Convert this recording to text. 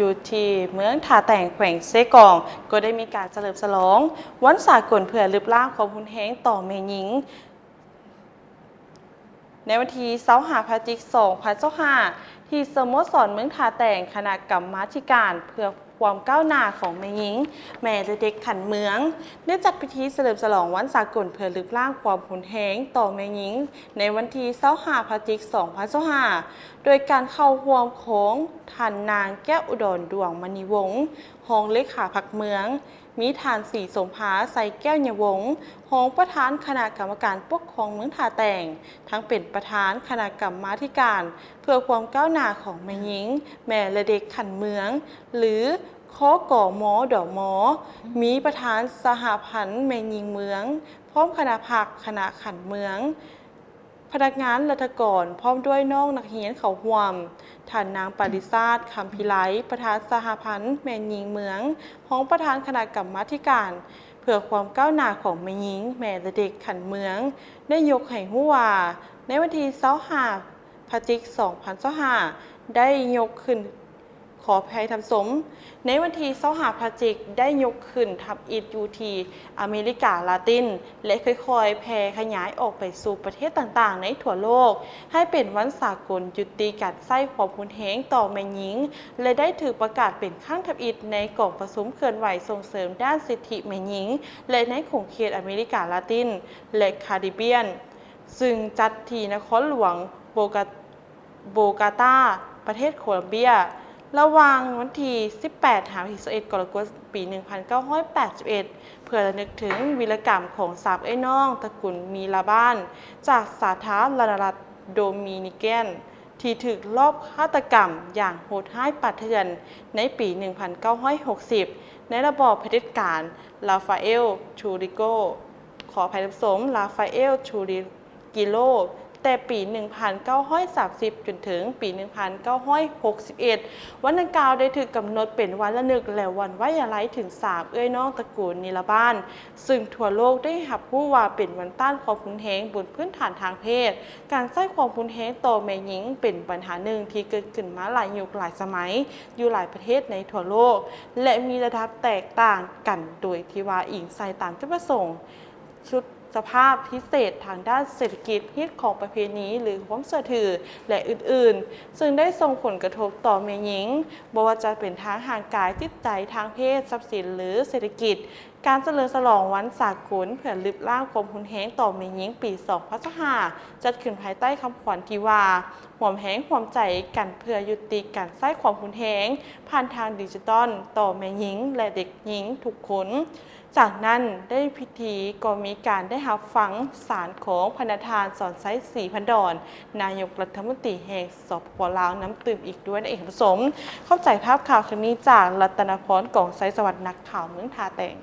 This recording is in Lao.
ຢູ່ທີ່ເມືອງທ່າແຕງ ແຂວງເຊກອງ ກໍໄດ້ມີການສະເຫຼີມສະຫຼອງວັນສາກົນເພື່ອລຶບລ້າງຄວາມຮຸນແຮງຕໍ່ແມ່ຍິງ ໃນວັນທີຊາວຫ້າ ພະຈິກ ສອງພັນຊາວຫ້າ ທີ່ສະໂມສອນເມືອງທ່າແຕງ ຄະນະກຳມາທິການເພື່ອຄວາມກ້າວໜ້າຂອງແມ່ຍິງ, ແມ່ ແລະ ເດັກຂັ້ນເມືອງ ໄດ້ຈັດພິທີສະເຫຼີມສະຫຼອງວັນສາກົນເພື່ອລຶບລ້າງຄວາມຮຸນແຮງຕໍ່ແມ່ຍິງ ໃນວັນທີຊາວຫ້າ ພະຈິກ ສອງພັນຊາວຫ້າ ໂດຍການເຂົ້າຮ່ວມຂອງທ່ານນາງ ແກ້ວອຸດອນ ດວງມະນີວົງ ຮອງເລຂາພັກເມືອງ, ມີທ່ານ ສີສົມພາ ໄຊແກ້ວຍະວົງ ຮອງປະທານຄະນະກຳມະການປົກຄອງເມືອງທ່າແຕງ ທັງເປັນປະທານຄະນະກຳມາທິການເພື່ອຄວາມກ້າວໜ້າຂອງແມ່ຍິງ, ແມ່ ແລະ ເດັກຂັ້ນເມືອງ ຫຼື ຄກມດມ, ມີປະທານສະຫະພັນແມ່ຍິງເມືອງ ພ້ອມຄະນະພັກ, ຄະນະຂັ້ນເມືອງ, ພະນັກງານລັດຖະກອນ ພ້ອມດ້ວຍນ້ອງນັກຮຽນເຂົ້າຮ່ວມ. ທ່ານນາງ ປາລິຊາດ ຄຳພິໄລ ປະທານສະຫະພັນແມ່ຍິງເມືອງ, ຮອງປະທານຄະນະກຳມາທິການເພື່ອຄວາມກ້າວໜ້າຂອງແມ່ຍິງ, ແມ່ ແລະ ເດັກຂັ້ນເມືອງ ໄດ້ຍົກໃຫ້ຮູ້ວ່າ ໃນວັນທີຊາວຫ້າ ພະຈິກ ສອງພັນຊາວຫ້າ ໄດ້ຍົກຂຶ້ນ ຂໍອະໄພທ່ານຜູ້ຊົມ, ໃນວັນທີຊາວຫ້າ ພະຈິກ ໄດ້ຍົກຂຶ້ນທຳອິດຢູ່ທີ່ອາເມລິກາລາຕິນ ແລະ ຄ່ອຍໆແຜ່ຂະຫຍາຍອອກໄປສູ່ປະເທດຕ່າງໆໃນທົ່ວໂລກ ໃຫ້ເປັນວັນສາກົນຢຸດຕິການໃຊ້ຄວາມຮຸນແຮງຕໍ່ແມ່ຍິງ ແລະ ໄດ້ຖືກປະກາດເປັນຄັ້ງທຳອິດໃນກອງປະຊຸມເຄື່ອນໄຫວສົ່ງເສີມດ້ານສິດທິແມ່ຍິງ ແລະ ໃນຂົງເຂດອາເມລິກາລາຕິນ ແລະ ຄາຣິບຽນ ຊຶ່ງຈັດທີ່ນະຄອນຫຼວງໂບກາ ໂບກາຕາ ປະເທດໂຄລັມເບຍ ລະຫວ່າງວັນທີສິບແປດ ຫາ ວັນທີຊາວເອັດ ກໍລະກົດ ປີໜຶ່ງພັນເກົ້າຮ້ອຍແປດສິບເອັດ ເພື່ອລະນຶກເຖິງວີລະກຳຂອງສາມເອື້ອຍນ້ອງຕະກຸນມີລາບານ ຈາກສາທາລະນະລັດໂດມິນິກັນ ທີ່ຖືກລອບຄາດຕະກຳຢ່າງໂຫດຮ້າຍປ່າເຖື່ອນໃນປີໜຶ່ງພັນເກົ້າຮ້ອຍຫົກສິບ ໃນລະບອບຜະເດັດການ ລາຟາເອລ ທູລິໂກ ຂໍອະໄພທ່ານຜູ້ຊົມ ລາຟາເອລ ທູລິ ກິໂລ ແຕ່ປີໜຶ່ງພັນເກົ້າຮ້ອຍສາມສິບ ຈົນເຖິງປີໜຶ່ງພັນເກົ້າຮ້ອຍຫົກສິບເອັດ. ວັນດັ່ງກ່າວໄດ້ຖືກກຳນົດເປັນວັນລະນຶກ ແລະ ວັນໄວ້ອາໄລເຖິງສາມເອື້ອຍນ້ອງຕະກຸນນິລະບານ, ຊຶ່ງທົ່ວໂລກໄດ້ຮັບຮູ້ວ່າເປັນວັນຕ້ານຄວາມຮຸນແຮງບົນພື້ນຖານທາງເພດ. ການໃຊ້ຄວາມຮຸນແຮງຕໍ່ແມ່ຍິງເປັນບັນຫາໜຶ່ງທີ່ເກີດຂຶ້ນມາຫຼາຍຍຸກຫຼາຍສະໄໝຢູ່ຫຼາຍປະເທດໃນທົ່ວໂລກ ແລະ ມີລະດັບແຕກຕ່າງກັນໂດຍທີ່ວ່າອີງໃສ່ຕາມຈຸດປະສົງ, ຊຸດສະພາບພິເສດທາງດ້ານເສດຖະກິດ, ຮີດຄອງປະເພນີ ຫຼື ຄວາມເຊື່ອຖື ແລະ ອື່ນໆ, ຊຶ່ງໄດ້ສົ່ງຜົນກະທົບຕໍ່ແມ່ຍິງ, ບໍ່ວ່າຈະເປັນທາງຮ່າງກາຍ, ຈິດໃຈ, ທາງເພດ, ຊັບສິນ ຫຼື ເສດຖະກິດ. ການສະເຫຼີມສະຫຼອງວັນສາກົນເພື່ອລຶບລ້າງຄວາມຮຸນແຮງຕໍ່ແມ່ຍິງປີສອງພັນຊາວຫ້າ ຈັດຂຶ້ນພາຍໃຕ້ຄຳຂວັນທີ່ວ່າ ຮ່ວມແຮງຮ່ວມໃຈກັນເພື່ອຍຸຕິການໃຊ້ຄວາມຮຸນແຮງ ຜ່ານທາງດິຈິຕອນຕໍ່ແມ່ຍິງ ແລະ ເດັກຍິງທຸກຄົນ. ຈາກນັ້ນໃນພິທີກໍມີການໄດ້ຮັບຟັງສານຂອງພະນະທ່ານ ສອນໄຊ ສີພັນດອນ ນາຍົກລັດຖະມົນຕີແຫ່ງ ສປປ ລາວ ນຳຕື່ມອີກດ້ວຍນັ້ນເອງທ່ານຜູ້ຊົມ. ຂອບໃຈພາບຂ່າວຄືນນີ້ຈາກລັດຕະນະພອນ ກອງໄຊສະຫວັດ ນັກຂ່າວເມືອງທ່າແຕງ.